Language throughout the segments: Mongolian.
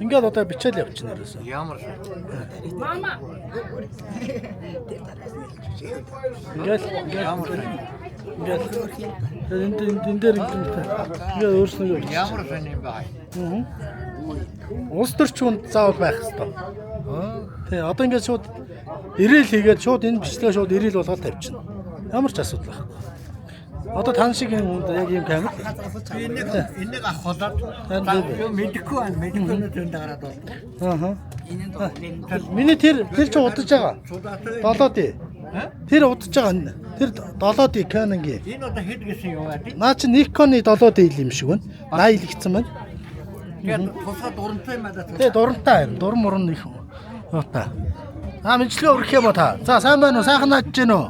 Ингээд одоо бичээл явчихна ерөөсөө. Ямар Ингээл ямар ингээл энэ энэ дээр ингээд ингээд өөрснөө явчих. ямар сонин бай. Аа. Улс төрч хүн заавал байх хэвээр. Тий, одоо ингээд шууд ирээл хийгээд шууд энэ бичлэгээ шууд ирээл болгоод тавьчихна. Ямар ч асуудал байхгүй. Одоо тань шиг юм хүнд яг ийм камер. Би энийг энийг авах болоод Тань би. юу мэдэхгүй байна. Мэдэхгүй нь зөнд гараад бол. Аа. Миний тэр тэр чи удаж байгаа. Цудаатай. 7D. Тэр удаж байгаа. Тэр 7D Canon-гийн. Энэ одоо хэд гэсэн юм аа тий? Наа чи Nikon-ы 7D юм шиг байна. 80 л гэсэн байна. Тэгээд тусаа дурамтай юм аа да. Тэгээ дурамтай харин дуран муран их юутай. Аа мэдлэгээ өргөх юм уу та? За сайн байна уу? Сайхан наадж гэнэ үү?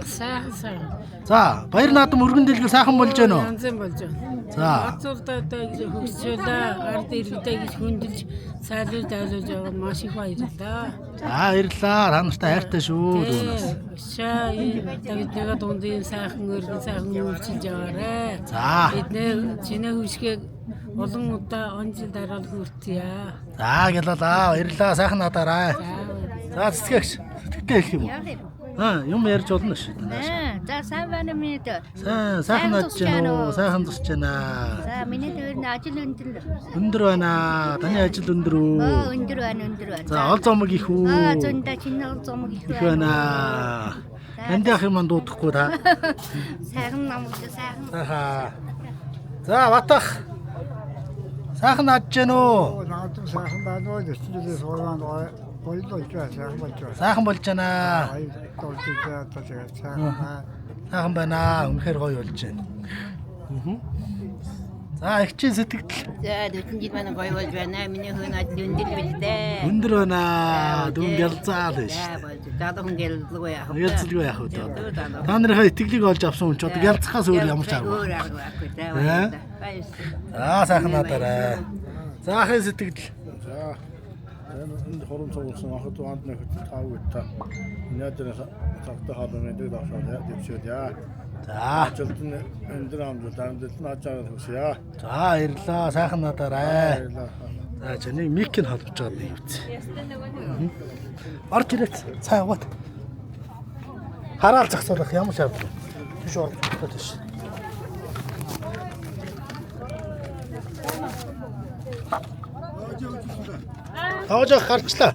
Сайхан сайхан. За баяр наадам өргөн дэлгэр сайхан болж гэнэ үү? Янзын болж байна. За. Оцолдоо гэж хөгжүүлээ, ард иргэдээ гэж хөндлөж, сайлуулж айлуулж байгаа маш их баярлалаа. За баярлалаа. Та нартай хайртай шүү дүүнээс. Шаа бид нэг дунд ийм сайхан өргөн сайхан үйлчилж яваарэ. За. Бид нэр чинээ хүчгээ олон удаа он жил дараа л хүртье. За гялалаа. Баярлалаа. Сайхан наадаарай. За. За цэцгэгч. Сэтгэлдээ хэлэх юм уу? Аа юм ярьж болно шүү дээ. Аа, за сайн байна уу миний дөө. Сайн сайхан наадж гэнэ үү? Сайхан зурч байна. За миний дээр нь ажил өндөр. Өндөр байна. Таны ажил өндөр үү? Оо өндөр байна, өндөр байна. За ол зомог их үү? Аа зөндөө чиний ол зомог их Их байна. Энд ах юм маань дуудахгүй та. Сайхан ном гэж сайхан. Сайхан. За батах. Сайхан наадж гэнэ үү? Наадам сайхан байна уу? Өчигдөр суугаад гоё гоё болж байна, сайхан болж байна. Сайхан болж байна. Гоё болж байна, тэгээд сайхан байна. Сайхан байна. Үнэхээр гоё болж байна. Аа. За их чинь сэтгэл За 40 жил манай гоё болж байна. Миний хүн ажил өндөр билдээ. өндөр байна. Дүн гялзаал биш. За болж. Залуу хүн гялзгүй яах вэ? Гялзалгүй яах вэ одоо? Та нарынхаа итгэлийг олж авсан хүн ч одоо гялцахаас өөр ямар ч арга Өөр байхгүй. арга байхгүй. За Э? баярлалаа. Баярлалаа. За сайхан наадаарай. За ахын сэтгэл. За энэ хорон цугласан охид ванд нөхөд тав гүйта. Өнөөдөр цагтаа хаалганы дээр давшаа дэвшүүлье. За. Ажилд нь өндөр амжилт, амжилт нь ачаарал хүсье. За баярлалаа. Сайхан наадаарай. Баярлалаа. За чиний мик нь холбож байгаа нэг үз. Орж ирээч. Цай яваад. Хараал зогсоолох ямар шаардлага. Түш орж ирэх тийш. Тоож гарчлаа.